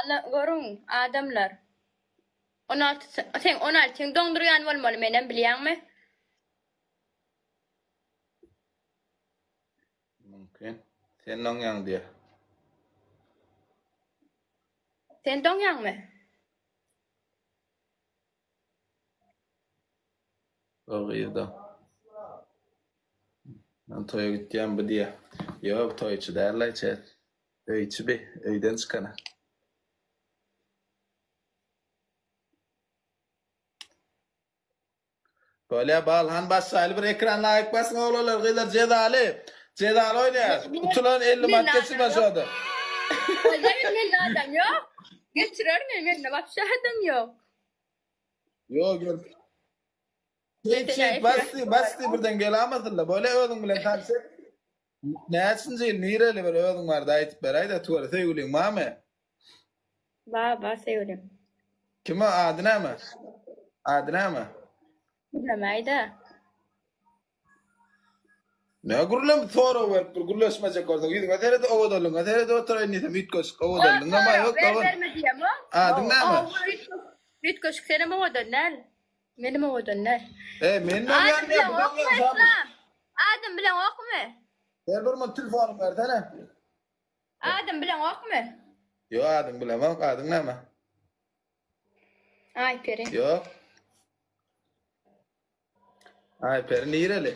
Ana görüň adamlar. 16 sen 16-yň doňdurýan bolmaly menem bilýäňmi? Mümkin. Sen doňýaň diýýär. Sen doňýaňmy? O gyzda. Men toýa gitýän bu diýýär. Ýok, toýçy däl-aý çet. Öýçi bi, öýden çykana. Bolýa Balhan başlaýly bir ekran laýk basyň oglanlar gyzlar jezaly. Jezaly oýnaýas. Utulan 50 manat geçirme şoda. Bolýa mende adam ýok. Geçirermi mende wapşe adam ýok. Ýok gel. Şeýt şeýt basdy basdy birden gelamasynda. Bolýa özüň bilen tanyş et. Näçinji ýyl nireli bir özüň barada aýdyp beräýdä tüwele söýgüliň barmy? Bar bar söýgülim. Kim o ady näme? Ady näme? Gürlemäýdä. Ne gürlem sorag berip bir gürleşmejek bolsaň ýüzüňe seredip owadanlygyňa seredip oturaýyn diýsem üýtgeşik owadanlygyňam aý ýok dogan. Berme diýemok. Adyň näme? Üýtgeşik senem owadan däl. Menem owadan däl. E men Adym bileňokmy Yslam? Adym bileňokmy? Ber bir minut telefonyňy bersene. Adym bileňokmy? Ýok adyň bilemok adyň näme? Aýperi. Ýok. Aýperi nireli?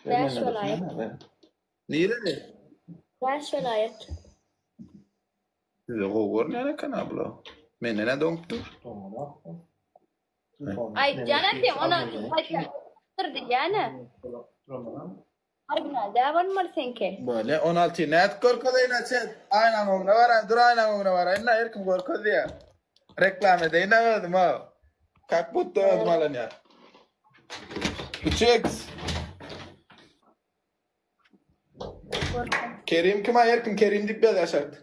Bäş welaýat. Nireli? Bäş welaýat. Size gowy görünýän eken a bular. Menden nä doňup dur? Aýtýan-a sen ona aýtýan diýýän-ä. Original däl bolmaly seňki. Bolýa 16 nädip görkezeýin-ä çet. Aýnaň öňüne baraýyn, dur aýnaň öňüne baraýyn-da her kim görkez diýýär. Reklama edeýin-ä özüm-ä. Kak budda özüm alynýar. 3x. Kerim kim aý erkin Kerim diýip ýazýar şart.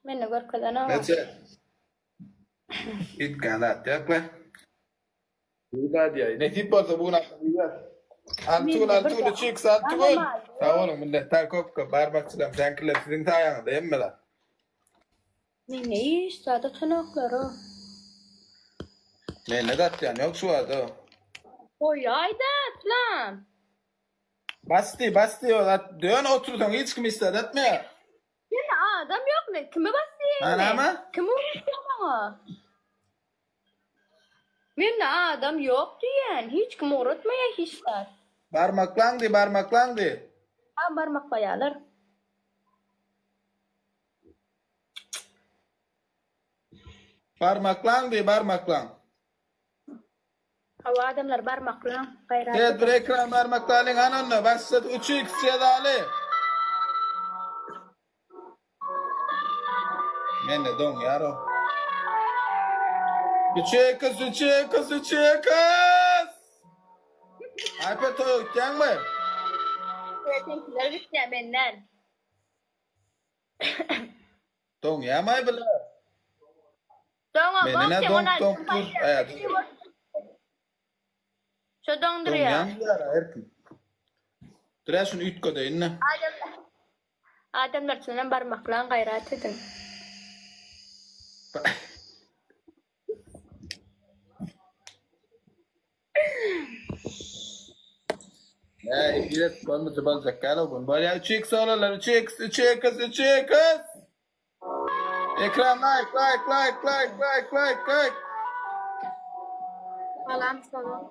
Meni görkezenok. Neçe? Üýtgän zat ýok be. Güýda diýýär. Nesip bolsa bu gün akşam güýär. Alty gün, alty gün, üç x, alty gün. Sag boluň, minnetdar köp köp. Barmakçylarym, säňkiler siziň saýaňyzda hemme zat. Mende hiç zat atanoklar-ow. Mende-de atýan ýok şu wagt-ow. Goýaýda Aslan. Bas diý, bas diý, o zat dön otursaň hiç kim hiç zat etmeýär. Sende adam ýok men kime bas diýeýin Ha näme? Kim ugratýar maňa? Mende adam ýok diýýän, hiç kim ugratmaýar hiç zat. Barmaklaň diý, barmaklaň diý. Ha barmaklaýarlar. Barmaklaň diý, barmaklaň. Hawa adamlar barmaklaň, gaýrat Evet bir ediň. ekran barmaklalyň hany onda başlady 3x jezaly. Mende doňýar o. 3x 3x 3x. Aýper toýa gitýäňmi? Seňkiler gitýär menden. Doňýamaý bular. Doňa Meni ne sen doňup doňup dur. Şo doňdurýar. Doňýan diýýär her kim. Dur şuny üýtgedeýin-de. Adamlar Adamlar çyndan barmaklaň gaýrat ediň. Näme efir bolmasa boljak däl o gün. Bolýar 3x oglanlar 3x 3x 3x. Ekran like like like like like like like. Salam salam.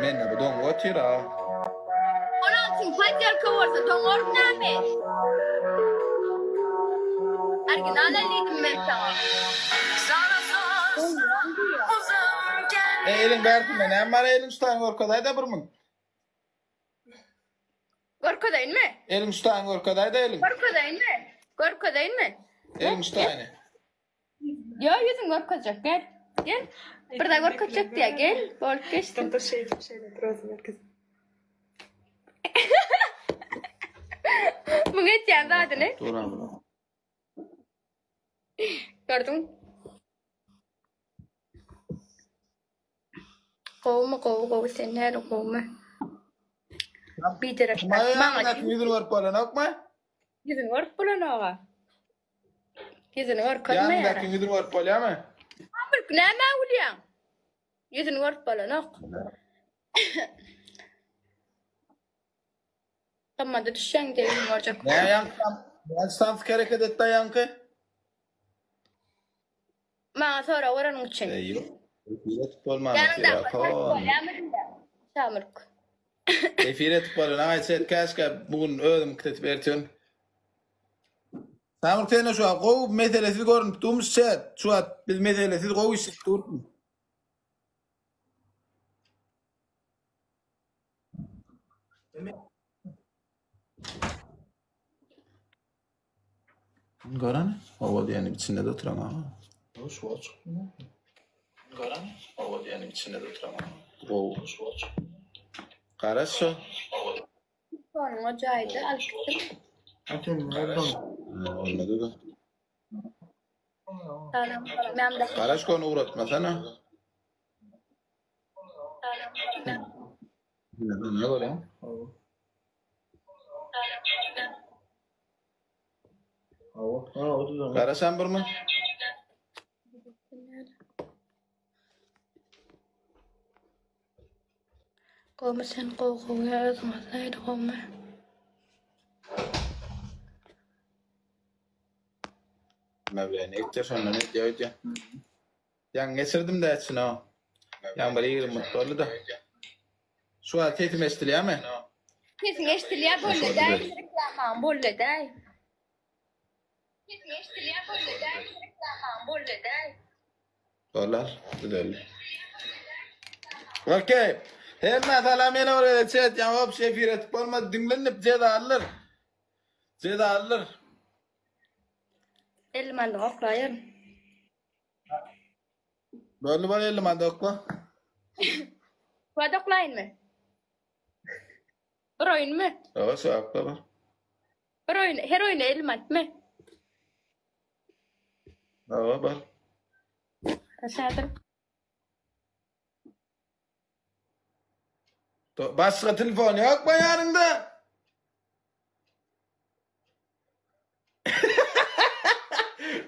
Mende bu doňup otyr ha. 16 poddelka bolsa doňar näme? Original ellidim men saňa. E eliň bärsinde näme bar eliň şu taýyny görkezäýdä bir müň. Görkezeýinmi? Eliň şu taýyny görkezäýdä eliň. Görkezeýinmi? Görkezeýinmi? Eliň şu taýyny. Ýo ýüzüňi görkezjek gel. Gel. Bir zat görkezjek diýä gel. Bolup geçsin. Dur şeýdip şeýle dur özüm görkez. Muň etýän zadyny. Dur amına. Gördüň. Gowumy gowy gowy sen näli gowumy. Biderek. Maňa ýüzüni görüp bolanokmy? Ýüzüni görüp bolanoga. Ýüzüni görkezmeýär. Ýanyndaky ýüzüni görüp bolýarmy? Mülk nämä gülýäň? Ýüzüni görüp bolanok. Gymmada düşýäň diýip ýüzüni görjek. Näme ýaňky? Näçe samsyk hereket etdi ýaňky? Maňa sorag bereniň üçin. Eý, ýok. Efir etip bolman otyr. Bolýarmy diýýär. Şamülk. Efir etip bolýar. Aý, çet käşgä bu gün özüm kitetip ertir. Şamülk sen şu wagt gowy meselesiz görünip durmuş çet. Şu wagt biz meselesiz gowy işläp durus. Gören, hawa diýeni içinde de oturan aga. Şu wagt çykdy. Gören, hawa diýeni içinde de oturan aga. Gowy. Şu wagt çykdy. Garaş şu. Telefonuň o jaýda alyp gitdim. Sen nereden? Olmady da. Salam. Men de. Garaş konu ugratmasana. Ne görýäň? Hawa, ha, o düzen. Garaşan birmi? Gowmy sen gowy gowy özüň aýda gowmy? Näme bilen etýär şondan etýär öýdýän. Ýaňy geçirdim dä içine o. Ýaňy bir 20 minut boldy da. Şu wagt sesim eşidilýärmi? Sesiň eşidilýär boldy däý reklamaň boldy däý. Sesiň eşidilýär boldy däý reklamaň boldy däý. Bolar, düzeldi. Okey. Hemmä salam ýene bir gezek chat ýaňy obşi efir etip bolmady diňlenip jezalydyr. Jezalydyr. 50 mandyk oklaýaryn. Boldy bol 50 manat okla. Wad oklaýynmy? Bir oýunmy? Hawa şu okla bar. Bir oýun, her oýuna 50 manatmy? Hawa bar. Aşadyr. Başga telefon ýokmy ýanyňda?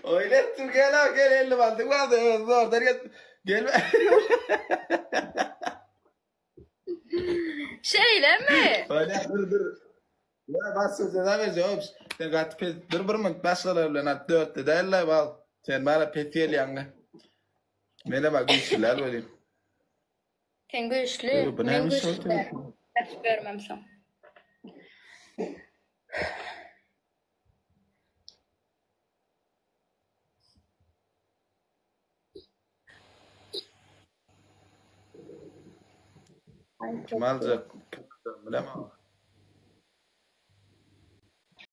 Oýun etdim gel al gel 50 mandyk bardy öz zordan gel. Gel. Şeýlemi? Oýna dur dur. Ya başga ceza berjek. Sen gaty pes dur bir minut başgalar bilen at dörtde däl bal. Sen bana pes gelýäň. Mene bak güýçlüler welin. Sen güýçli, Bu men näme güýçli şol däl. Gaçyp ýörmem soň. Kim aljak? Bilemok.